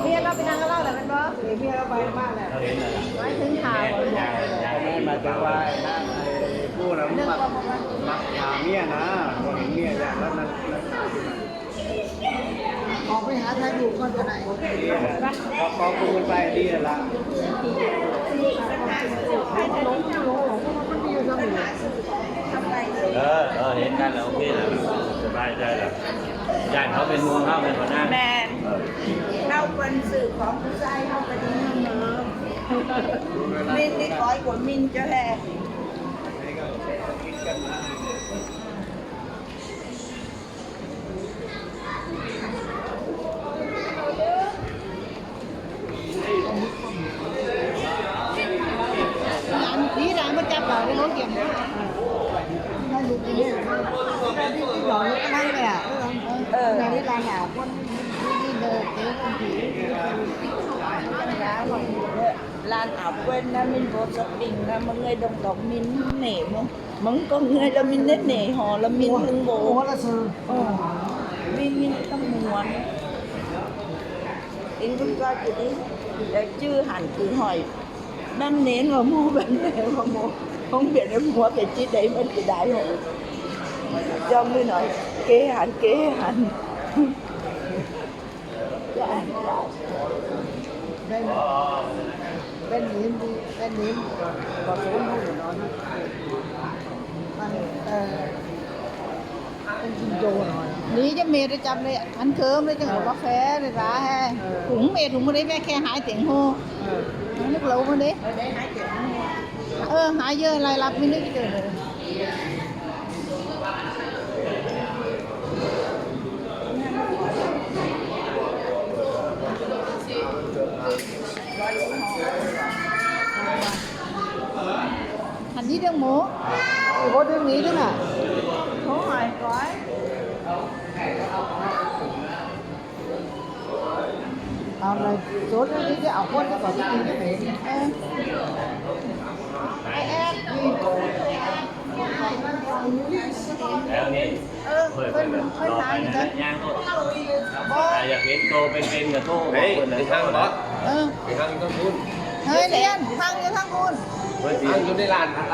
ເມຍລາວໄປນັ່ງກັບລາວແລ້ວແມ່ນບໍ່? ເມຍລາວໄປມາແລ້ວ. ເຮົາເຫັນແລ້ວລະ. ໝາຍເຖິງຖ້າບໍ່? ບໍ່ແມ່ນ ໝາຍເຖິງວ່ານາງໄອ້ຜູ້ນັ້ນມັກ ມັກຖ້າເມຍນະ, ບໍ່ເຫັນເມຍ ຢ້ານລາວນັ່ງ ນັ່ງຖ້າຢູ່ນັ້ນ. ອອກໄປຫາຖ່າຍຮູບກ່ອນກໍໄດ້. ເຂົາ ເຂົາຄົງໄປດີແລ້ວລະ. ເອີ ເອີ ເຫັນກັນແລ້ວໂອເຄແລ້ວ ສະບາຍໃຈແລ້ວ. ຢ້ານເຂົາເປັນຫ່ວງເຮົາແມ່ນບໍ່ນາງ? ແມ່ນ. ເອີ ເຮົາເປັນສື່ຂອງຜູ້ຊາຍ ເຮົາກໍດີນຳເດີ. ມິນນີ້ຂ້ອຍກວ່າມິນເຈົ້າແທ້. ຫຼານ ດີຫຼານມາຈັບເອົາເດ້ ບໍ່ກຽມນະ. ເອີ ເອີ ຫຼານອາບເວັນນະ ມິນໂບສະຕິງນະ ມາເງີຍດົງດອກມິນເນມ. ມັນກໍເງືອຍລະມິນເນເນ ຫໍລະມິນເທິງໂບ ໂອ້ ລະເຊີ ເອີ ມິນ ມິນຕຳມວນ ເອັງເພິ່ນກໍຈະດີ ແຕ່ຈື່ຫັນຄືຫອຍ ແບບເນນວ່າໝູ່ ແບບເນນວ່າໝູ່ ຂອງເບຍໃນຫົວເປັນຈີໃດມັນຊິໄດ້ ຈອມໜ້ອຍ ເກຫັນ ເກຫັນ. ນີ້ຈະເມດຈຳເລີຍ ອັນເຄີມເລີຍ ຈັ່ງເອົາກາແຟໄດ້ຫຼາຍແຮງ. ເອີ ຫຸງເມດຫຸງບໍ່ໄດ້ແວະແຄ່ຫາຍເຕັງໂຮ ເອີ ນຶກເລົ່າບໍ່ໄດ້ ເອີ ຫາຍເຢີະລາຍຮັບມີນຶກເຈີເລີຍ. ອັນນີ້ເລື່ອງໝູ ໂອ້ ເລື່ອງນີ້ເດ້ນະ ໂທຫາຍກ່ອນ. ເອົາເລີຍ ໂຈດນີ້ຈະເອົາຄົນໄປກ່ອນທີ່ນີ້ໄດ້ໄໝ? ເອີ ໄອແອດ ແລ້ວນີ້ ເອີ ເພິ່ນ ເພິ່ນຫາຢູ່ເດີ ບໍ່ ຖ້າຢາກເຫັນໂຕເປັນໆກໍໂທບອກເພິ່ນນະ. ເອີ ໄປທາງຢູ່ທາງພຸ້ນ ເຮີຍ ລຽນ ທາງຢູ່ທາງພຸ້ນ ເພິ່ນຊິທາງຢູ່ໃນຮ້ານ.